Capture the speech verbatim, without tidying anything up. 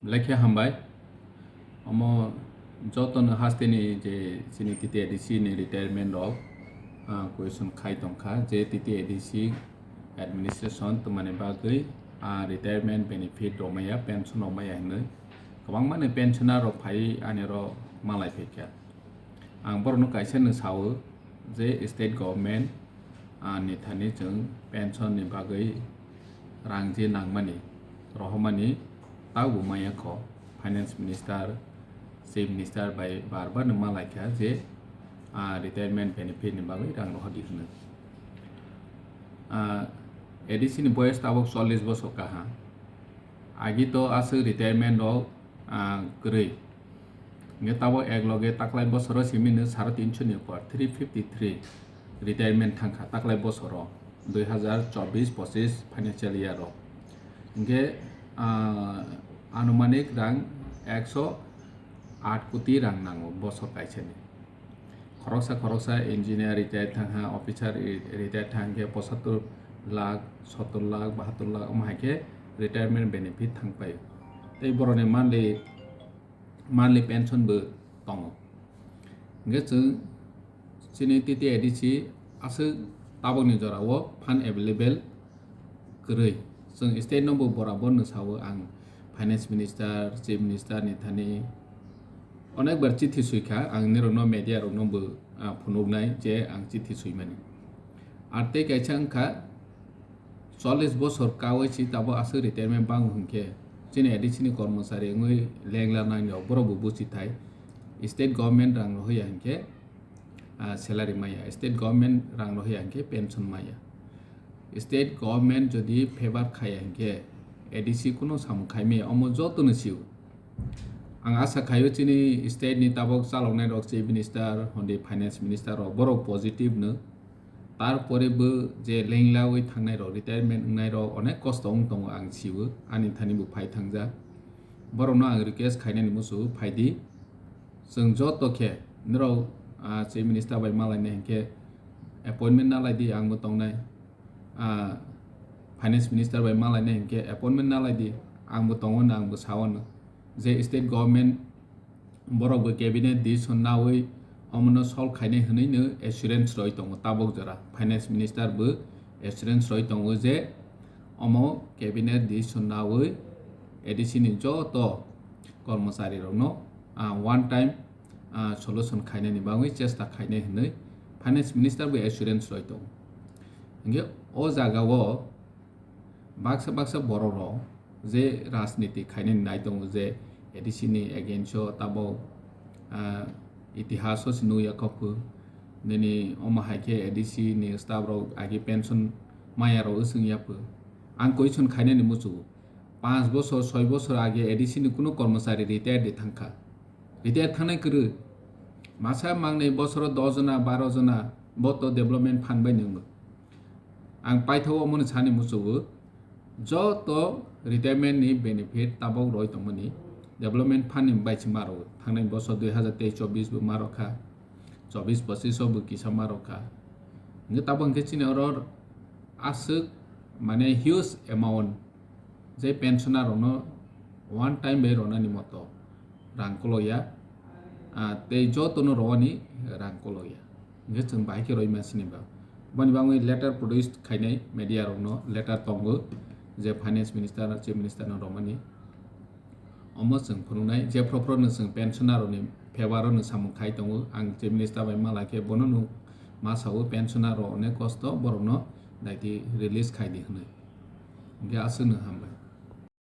Belai khe hambai. Omo jotono hasteni je chini T T A D C ni retirement rok, ah, question khai tongkha je T T A D C administration twmani bagwi, ah, retirement benefit rok maya, pension rok maya hinwi kwbangma ni pensioner rok phai ani oro malai phaikha. Ang borokno kaisa no sao je state government, ah, ni thani chwng pension ni bagwi rang je nangmani rohormani taubo maya kho. Finance minister, chief minister bai bar bar no malaikha je, ah, retirement benefit ni bagwi rang rohordi hwnwi. Ah, A D C ni boyes tabok chollish bosor kaha. Agi to aswk retirement rok, ah, kwrwi. Hingke tabok ek loge taklai bosoro simi no saro tinso ni upor, three fifty three retirement thangkha taklai bosoro, dui hazar chobbish pochish financial year o. Hingke, ah, anumanik rang ekso aat koti rang nango bosor kaisa ni. Khoroksa khoroksa engineer retire thangha, officer re-, retire thangkhe pochattor lakh, sottor lakh, bahattor lakh, omo hai khe retirement benefit thangpai. Tei borokni monthly, monthly pension bo tongo. Hingke chwng chini T T A D C aswk tabokni jorao fund available kwrwi. Chwng state no bo borabor no sao, ang finance minister, chief minister ni thani onek bar chithi sui kha, ang nirokno media rokno bo, ah, phunuknai je ang chithi suimani. Ar tei kaisa wngkha, chollish bosor kaui si tabo aswk retirement bango hinkhe chini A D C ni kormochari wngwi lengla nang rok borok bo buchi thai. State government rang rohya hinkhe, ah, salary maya, state government rang rohya hinkhe pension maya. State government jodi favor khaya hinkhe A D C kuno samung khai maya, omo jotono sio. Ang asa khaio chini state ni tabok chaloknai rok, chief minister, hondi finance minister rok, borok positive no. Tarpore bo je lenglawi thangnai rok, retirement wngnai rok onek kosto wng tongo, ang sio, ani thani bo phai thangjak. Borokno ang request khainani muchungo phaidi. Chwng joto khe norok, ah, chief minister bai malainai hinkhe appointment nalaidi, ang bo tongnai. Ah, finance minister bai malainai hinkhe appointment nalaidi, ang bo tongo, ang bo sao no. Je state government borok bo cabinet decision naui omono solve khainai hwnwi no assurance roi tongo tabok jora. Finance minister bo assurance roi tongo je omo cabinet decision naui A D C ni joto kormochari rokno, ah, one time, ah, solution khainani bagwi chesta khainai hwnwi finance minister bo assurance roi tongo. Hinkhe o jagao baksa baksa borok rok je rajniti khainani nai tongo je A D C ni against o tabok, ah, itihas o se nukya kok nini omo hai khe A D C ni staff rok agi pension maya rok wswng ya pho. Ang question khainani muchungo, panch bosor, soi bosor age A D C ni kunu kormochari retire di thangkha. Retire thangnai kwrwi. Masa mangnai bosoro dos jona, baro jona bo to development fund bai nwngo. Ang paithago omono sani muchungo, joto retirement ni benefit tabok roi tongmani development fund ni bai se maro. Thangnai bosor dui hazar teis chobbish bo maro kha, chobbish pochish o bo kisa maro kha. Hingke tabok hingke chini oro aswk mane huge amount je pensioner rokno one time bai ronani moto rang koloya, ah, tei jotono rowani rang koloya. Hingke chwng bahai khe roi mansini ba. Boni bagwi letter produce khainai media rokno letter tongo je finance minister, chief minister no romani. Omo chwng phunuknai je phro phro no chwng pensioner rokni favour o no samung khai tongo. Ang chief minister bai mala khe bono no ma sao pensioner rok onek kosto borokno daiti release khai di hwnwi. Hingke aswk no hambai.